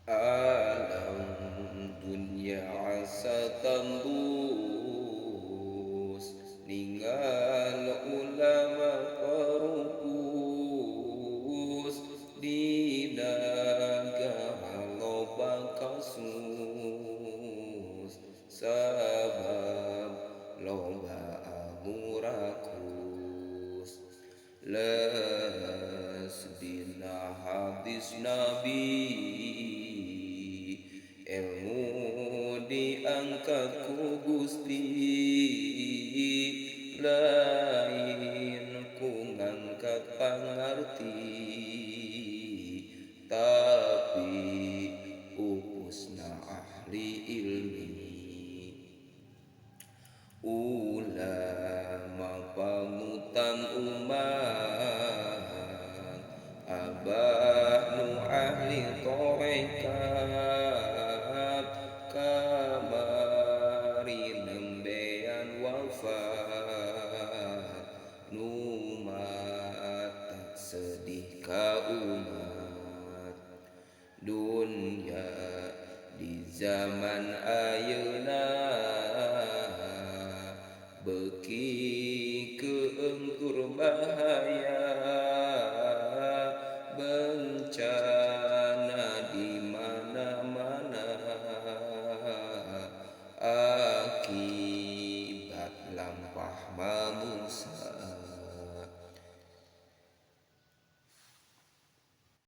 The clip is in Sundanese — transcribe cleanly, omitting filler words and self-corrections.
Alam dunya asa tembus, ninggal ulama perupus, di negara loba kasus, sabab loba anu rakus. Les dina hadis Nabi, ilmu diangkat ku Gusti, lain ku ngangkat pangarti, tapi pupusna ahli ilmi. Ulama panutan umat, abah nu ahli tarekat, kamari nembean wafat, nu matak sedih ka umat. Dunya di zaman ayeuna beuki keungkur bahaya.